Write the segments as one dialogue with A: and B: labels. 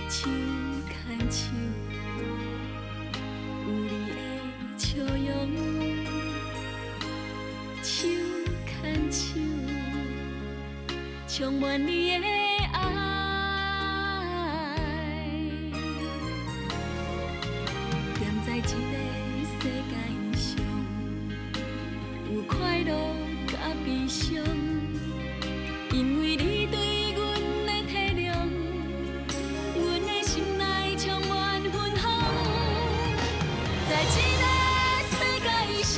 A: 手牵手，有你的笑容，手牵手，充满你的爱。踮在这个世界上，有快乐佮悲伤，因为你对阮的体谅，阮的心内充满芬芳。在这个世界上，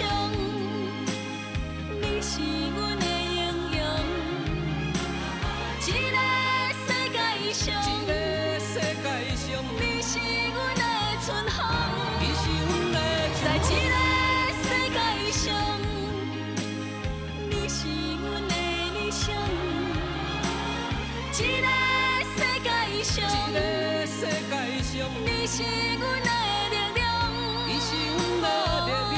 A: 你是阮的英雄。这个世界上，
B: 这个世界上，
A: 你是阮的春风。
B: 你是阮的
A: 在这个世界上，你是阮的理想。这个世界上，
B: 这个世界上，
A: 你是阮的力量。
B: 你是阮的力量。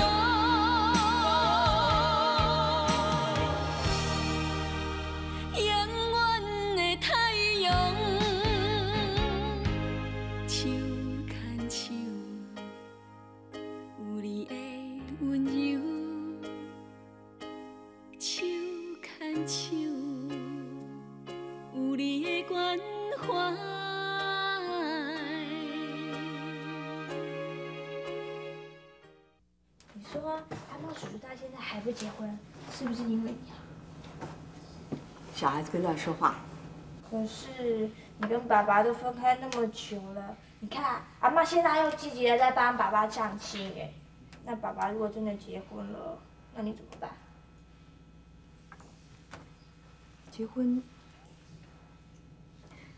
A: 永远的太阳，手牵手，有你的温柔，手牵手，有你的关怀。
C: 你说阿猫叔叔到现在还不结婚，是不是因为你啊？
D: 小孩子别乱说话。
C: 可是你跟爸爸都分开那么久了，你看阿嬷现在又积极的在帮爸爸相亲哎，那爸爸如果真的结婚了，那你怎么办？
D: 结婚，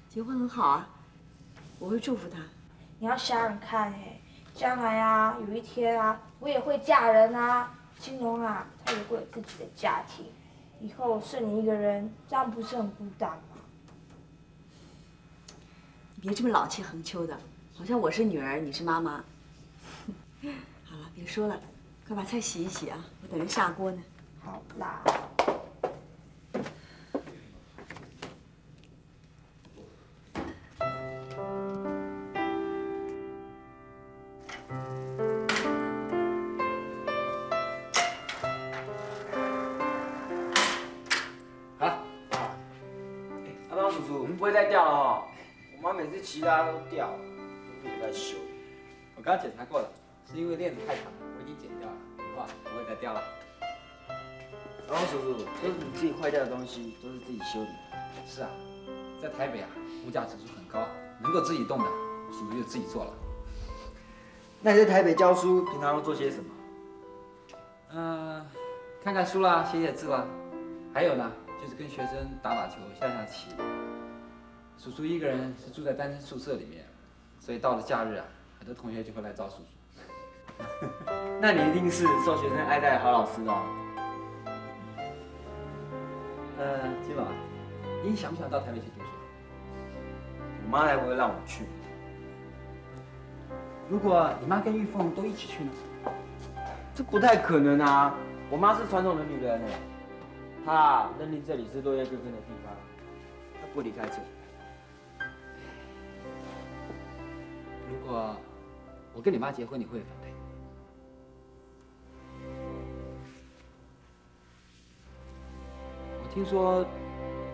D: 结婚很好啊，我会祝福他。
C: 你要想想看哎，将来啊，有一天啊，我也会嫁人啊，金龙啊，他也会有自己的家庭，以后剩你一个人，这样不是很孤单吗？
D: 你别这么老气横秋的，好像我是女儿，你是妈妈。好了，别说了，快把菜洗一洗啊，我等着下锅呢。
C: 好啦。
E: 好了，
F: 哎，阿邦叔叔，不会再掉了哈。我妈每次骑它都掉，都是我在修。
E: 我刚检查过了，是因为链子太长，我已经剪掉了，以后不会再掉了。
F: 阿邦叔叔，都是你自己坏掉的东西，都是自己修理。
E: 是啊，在台北啊，物价指数很高，能够自己动的，叔叔就自己做了。
F: 那你在台北教书，平常都做些什么？
E: 看看书啦，写写字啦，还有呢，就是跟学生打打球、下下棋。叔叔一个人是住在单身宿舍里面，所以到了假日啊，很多同学就会来找叔叔。
F: 那你一定是受学生爱戴的好老师哦。
E: 金龙啊，你想不想到台北去读书？
F: 我妈才不会让我去。
E: 如果你妈跟玉凤都一起去呢？
F: 这不太可能啊！我妈是传统的女人哎，她认定这里是落叶归根的地方，她不离开这里。
E: 如果我跟你妈结婚，你会反对？我听说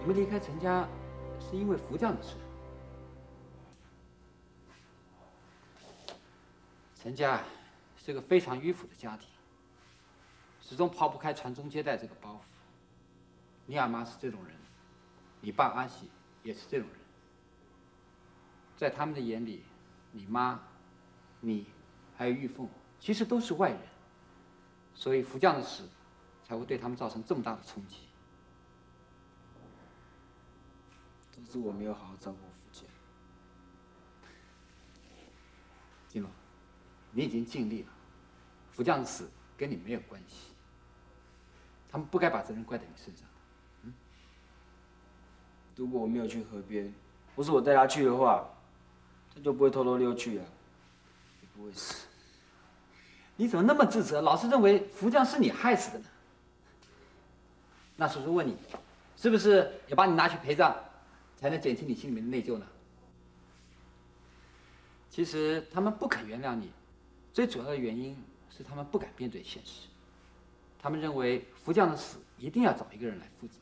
E: 你们离开陈家是因为福将的事。陈家是个非常迂腐的家庭，始终抛不开传宗接代这个包袱。你阿妈是这种人，你爸阿喜也是这种人，在他们的眼里，你妈、你还有玉凤，其实都是外人，所以福将的死才会对他们造成这么大的冲击。
F: 都是我没有好好照顾福将。
E: 金龙，你已经尽力了，福将的死跟你没有关系，他们不该把责任怪在你身上。
F: 嗯，如果我没有去河边，不是我带他去的话，他就不会偷偷溜去啊，也不会死。
E: 你怎么那么自责，老是认为福将是你害死的呢？那叔叔问你，是不是也把你拿去陪葬，才能减轻你心里面的内疚呢？其实他们不肯原谅你，最主要的原因是他们不敢面对现实。他们认为福将的死一定要找一个人来负责，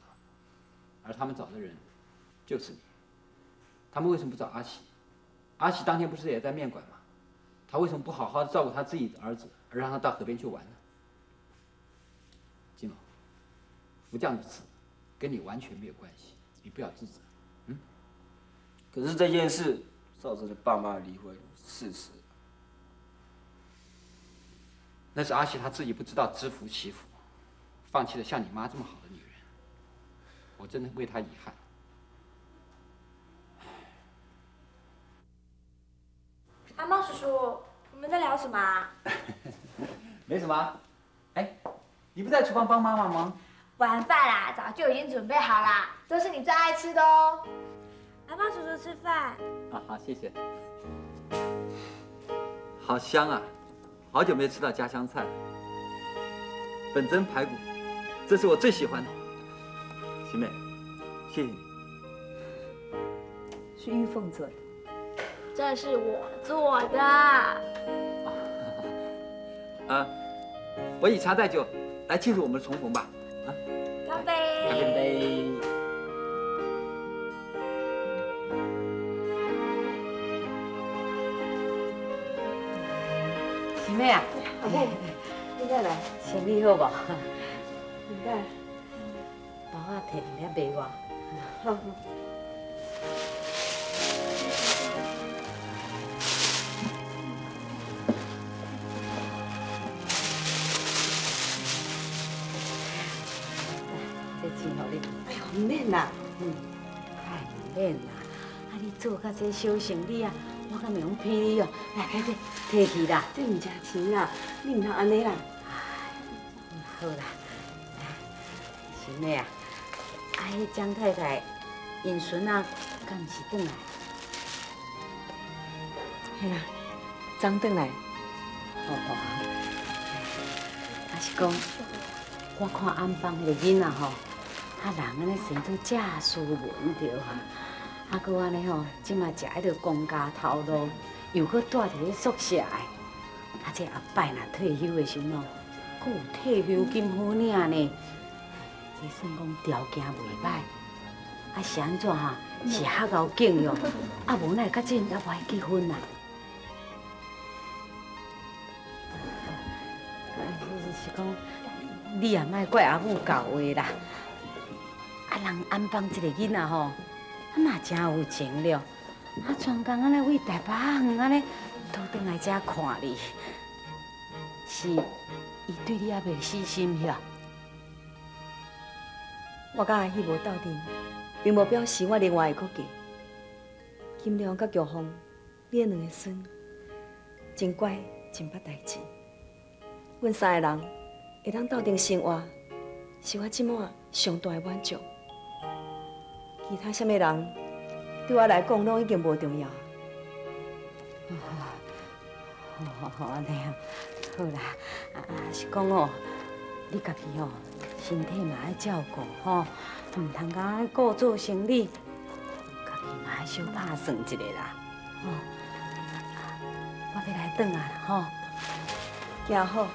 E: 而他们找的人就是你。他们为什么不找阿喜？阿喜当天不是也在面馆吗？他为什么不好好的照顾他自己的儿子，而让他到河边去玩呢？金龙，福将的死跟你完全没有关系，你不要自责。嗯。
F: 可是这件事造成了爸妈离婚事实。
E: 那是阿喜他自己不知道知福惜福，放弃了像你妈这么好的女人，我真的为他遗憾。
C: 阿茂叔叔，我们在聊什么啊？
E: 没什么。哎，你不在厨房帮妈妈忙？
C: 晚饭啦，早就已经准备好啦，都是你最爱吃的哦。阿茂叔叔吃饭。
E: 啊，好，谢谢。好香啊！好久没吃到家乡菜了，粉蒸排骨，这是我最喜欢的。喜妹，谢谢你。
D: 是玉凤做的。
C: 这是我做的。
E: 啊，我以茶代酒，来庆祝我们的重逢吧。啊，
C: 干杯！
E: 干杯！
G: 喜妹啊，
D: 阿母，你再来，
G: 身体好无？
D: 明白。
G: 包仔摕来卖我。
D: 好。
G: 这钱予你。
D: 哎呦，毋免啦。
G: 嗯，哎，毋免啦。啊，你做甲这小生意啊，我敢会用骗你哦？来，来，摕去啦。
D: 这毋值钱啦，你毋通按呢啦。
G: 好啦，是妹啊，啊，彼张太太𪜶孙仔敢毋是转来？
D: 嘿啦，昨转来。
G: 好好。啊是讲，我看暗房彼个囡仔吼，啊人按呢生做遮斯文著啊，啊阁按呢吼，这马食彼个公家头路，又阁蹛伫咧宿舍的，啊这后摆若退休的时阵吼，阁有退休金好领呢，这算讲条件袂歹。啊是按怎哈？是较𠢕敬哟，啊无哪会较紧犹无爱结婚啊？是讲，你也莫怪阿母教话啦。啊，人安邦这个囡仔吼，啊嘛真有情了。啊，专工按呢为台北远按呢，倒转来遮看你，是伊对你犹袂死心遐？
D: 我佮阿喜无斗阵，并无表示我另外会阁嫁。金良佮玉凤，你的两个孙，真乖，真捌代志。阮三个人会当斗阵生活，是我这摆上大的满足。其他啥物人对我来讲，拢已经无重要。
G: 好好，按呢好啦。啊，是讲哦，你家己哦，身体嘛爱照顾吼，毋通干顾做生理，家己嘛爱小拍算一下啦。吼，我欲来转啊啦吼，
D: 行好。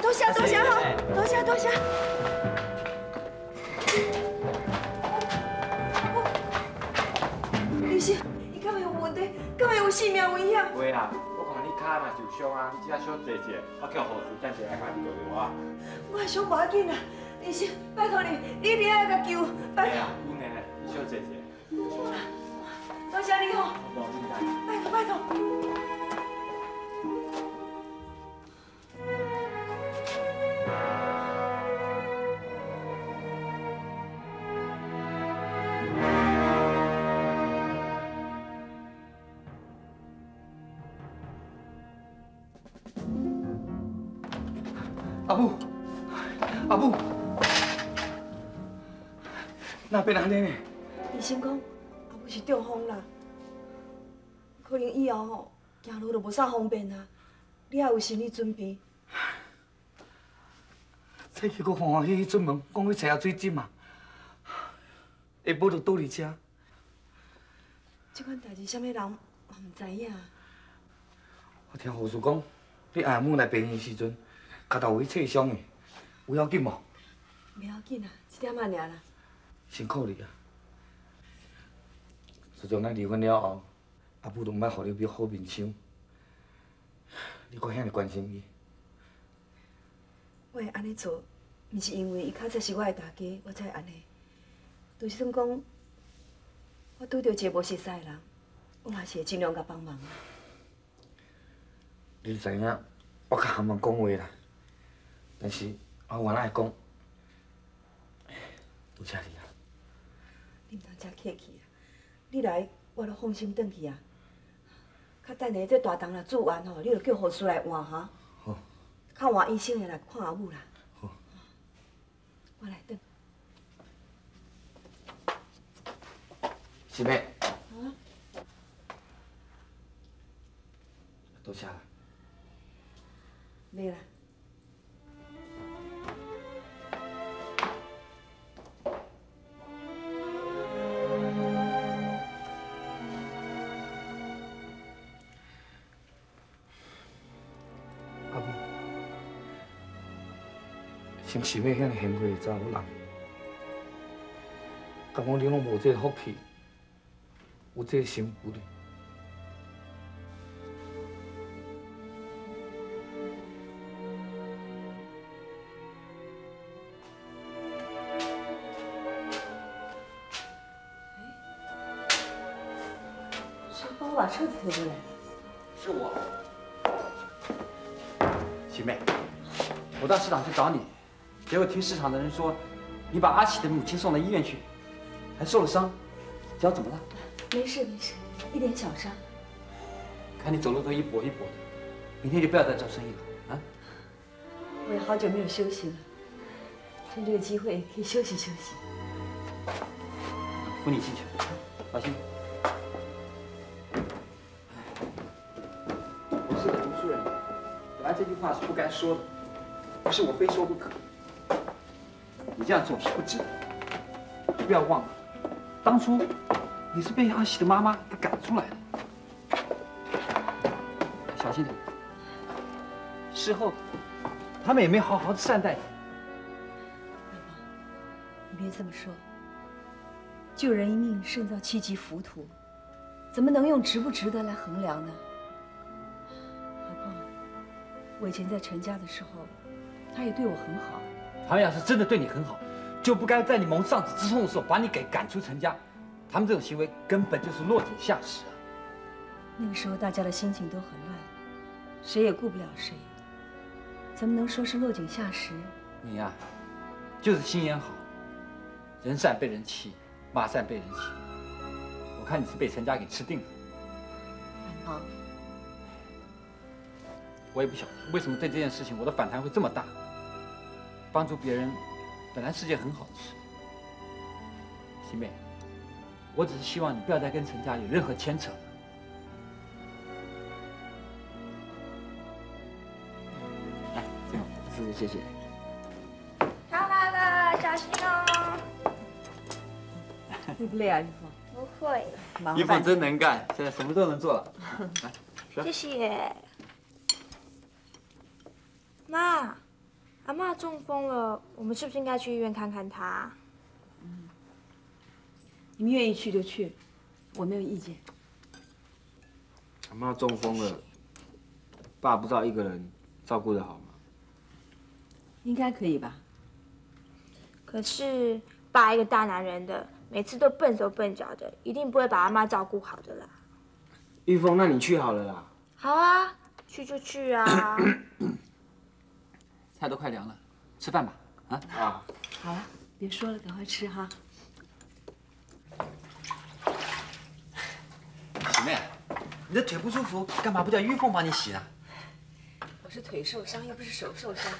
D: 多谢多谢哈，多谢多谢。医生，伊敢会有问题？敢会有性命危险？
H: 袂啦，我看你跤若受伤啊，你只小坐者，我叫护士等下来共你救药啊。
D: 我的伤无要紧啦，医生，拜托你，你一定爱共救，拜托。
H: 阮的，你小坐者。
D: 多谢你吼，拜托拜托。
I: 阿母，阿母，哪变按呢呢？
D: 医生讲，阿母是中风啦，可能以后吼行路就无啥方便啊。你爱有心理准备。
I: 早起阁欢欢喜喜出门，讲去揣下水浸嘛，下晡就倒伫遮。
D: 这款代志，啥物人嘛毋知影。
I: 我听护士讲，你阿母来病院时阵，跤头有去切伤的，有要紧无？
D: 袂要紧啊，一点仔尔啦。
I: 辛苦你啊！自从咱离婚了后，阿母就毋捌予你变好面相，你阁遐尔关心伊。
D: 我会按呢做，毋是因为伊较早是我的大家，我才会按呢。就是算讲，我拄著一个无熟似的人，我嘛是会尽量共帮忙。
I: 你知影，我较含慢讲话啦。但是我原来会讲，多谢你啊！
D: 你毋通遮客气啊！你来，我都放心转去啊。较等下这大肠若住完吼，你就叫护士来换哈。
I: 好。
D: 较换医生会来看阿母啦。
I: 好。
D: 我来转。
I: 是妹。
D: 啊？
I: 多谢啦。
D: 袂啦。
I: 阿母，像是妹遐尔贤惠的查某人，敢讲你拢无这个福气，有这个身份呢？
D: 谁帮我把车子推过来？
E: 是我。喜妹，我到市场去找你，结果听市场的人说，你把阿喜的母亲送到医院去，还受了伤，脚怎么了？
D: 没事没事，一点小伤。
E: 看你走路都一跛一跛的，明天就不要再做生意了啊！
D: 我也好久没有休息了，趁这个机会可以休息休息。
E: 扶你进去，小心。我是个读书人，本来这句话是不该说的，不是我非说不可。你这样做是不值得。你不要忘了，当初你是被阿喜的妈妈给赶出来的，小心点。事后，他们也没好好的善待你。
D: 你别这么说。救人一命胜造七级浮屠，怎么能用值不值得来衡量呢？何况我以前在陈家的时候，他也对我很好。
E: 他们要是真的对你很好，就不该在你蒙丧子之痛的时候把你给赶出陈家。他们这种行为根本就是落井下石啊！
D: 那个时候大家的心情都很乱，谁也顾不了谁，怎么能说是落井下石？
E: 你呀，就是心眼好，人善被人欺。马善被人骑，我看你是被陈家给吃定了。
D: 啊！
E: 我也不晓得为什么对这件事情我的反弹会这么大。帮助别人本来是件很好的事，喜妹，我只是希望你不要再跟陈家有任何牵扯了。来，这个，谢谢谢谢。
C: 他来了，小心哦。
D: 累不累啊，玉凤？
C: 不会。
E: 玉凤真能干，现在什么都能做了。来，
C: 谢谢。妈，阿嬷中风了，我们是不是应该去医院看看她？
D: 嗯，你们愿意去就去，我没有意见。
F: 阿嬷中风了，爸不知道一个人照顾得好吗？
D: 应该可以吧。
C: 可是爸一个大男人的，每次都笨手笨脚的，一定不会把阿嬷照顾好的啦。
F: 玉凤，那你去好了啦。
C: 好啊，去就去啊。
E: 菜都快凉了，吃饭吧，啊！
F: 啊，
D: 好了，别说了，赶快吃哈。
E: 喜妹，你的腿不舒服，干嘛不叫玉凤帮你洗呢？
D: 我是腿受伤，又不是手受伤，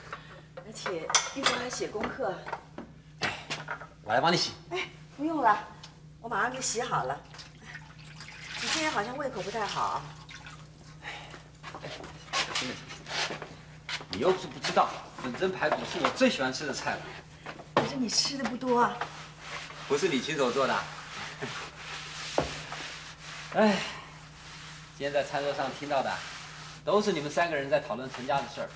D: 而且玉凤还写功课。
E: 哎，我来帮你洗。
D: 哎，不用了，我马上就洗好了。你今天好像胃口不太好啊。
E: 哎，喜妹，你又不是不知道。粉蒸排骨是我最喜欢吃的菜了。
D: 可是你吃的不多啊。
E: 不是你亲手做的。哎，今天在餐桌上听到的，都是你们三个人在讨论陈家的事儿，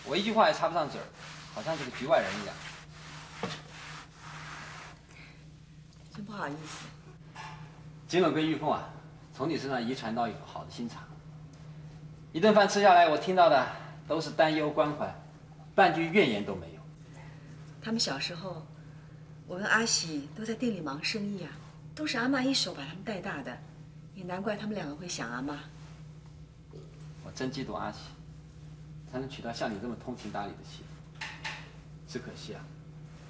E: 我一句话也插不上嘴儿，好像是个局外人一样。
D: 真不好意思。
E: 金龙跟玉凤啊，从你身上遗传到一副好的心肠。一顿饭吃下来，我听到的都是担忧关怀。半句怨言都没有。
D: 他们小时候，我跟阿喜都在店里忙生意啊，都是阿嬷一手把他们带大的，也难怪他们两个会想阿嬷。
E: 我真嫉妒阿喜，才能娶到像你这么通情达理的媳妇。只可惜啊，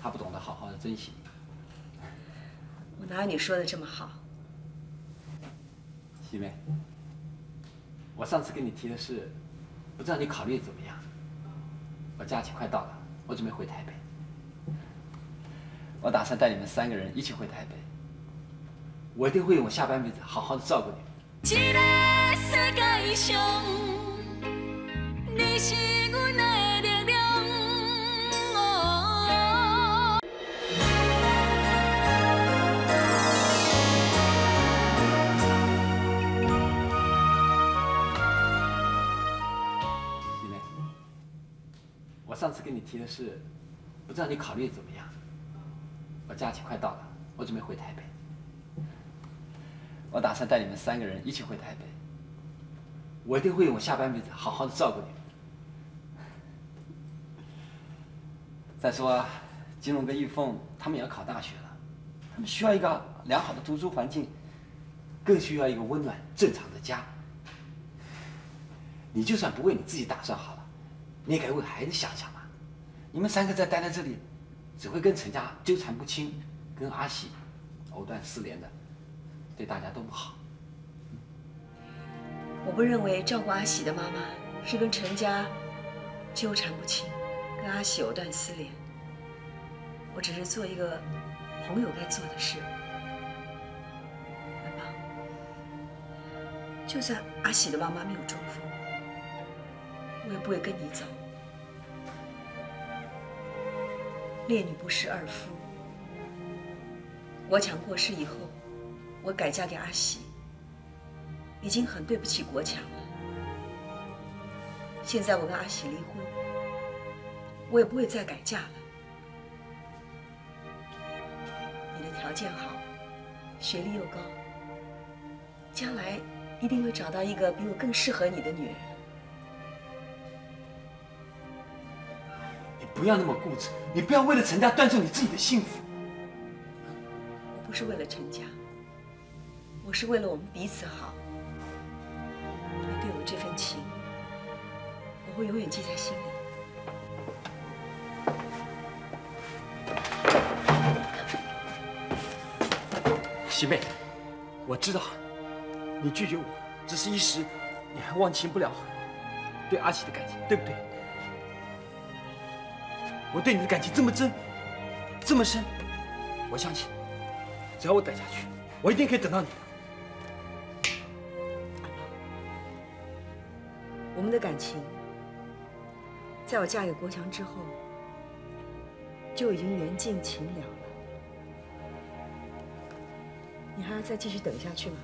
E: 他不懂得好好的珍惜你。
D: 我哪有你说的这么好？
E: 喜妹，我上次跟你提的事，不知道你考虑怎么样？我假期快到了，我准备回台北。我打算带你们三个人一起回台北。我一定会用我下半辈子好好的照顾你们。
A: 这个世界上，你是阮的力量。
E: 喜妹，我上次跟你提的事，不知道你考虑怎么样？我假期快到了，我准备回台北。我打算带你们三个人一起回台北。我一定会用我下半辈子好好的照顾你们。再说，金龙跟玉凤他们也要考大学了，他们需要一个良好的读书环境，更需要一个温暖正常的家。你就算不为你自己打算好了，你也该为孩子想想嘛。你们三个再待在这里，只会跟陈家纠缠不清，跟阿喜藕断丝连的。对大家都不好。
D: 我不认为照顾阿喜的妈妈是跟陈家纠缠不清，跟阿喜藕断丝连。我只是做一个朋友该做的事。安邦，就算阿喜的妈妈没有中风，我也不会跟你走。烈女不侍二夫。国强过世以后，我改嫁给阿喜，已经很对不起国强了。现在我跟阿喜离婚，我也不会再改嫁了。你的条件好，学历又高，将来一定会找到一个比我更适合你的女人。
E: 你不要那么固执，你不要为了陈家断送你自己的幸福。
D: 我不是为了陈家。我是为了我们彼此好，你对我这份情，我会永远记在心里。
E: 喜妹，我知道你拒绝我只是一时，你还忘情不了对阿喜的感情，对不对？我对你的感情这么真，这么深，我相信，只要我等下去，我一定可以等到你的。
D: 我们的感情，在我嫁给国强之后，就已经缘尽情了了。你还要再继续等下去吗？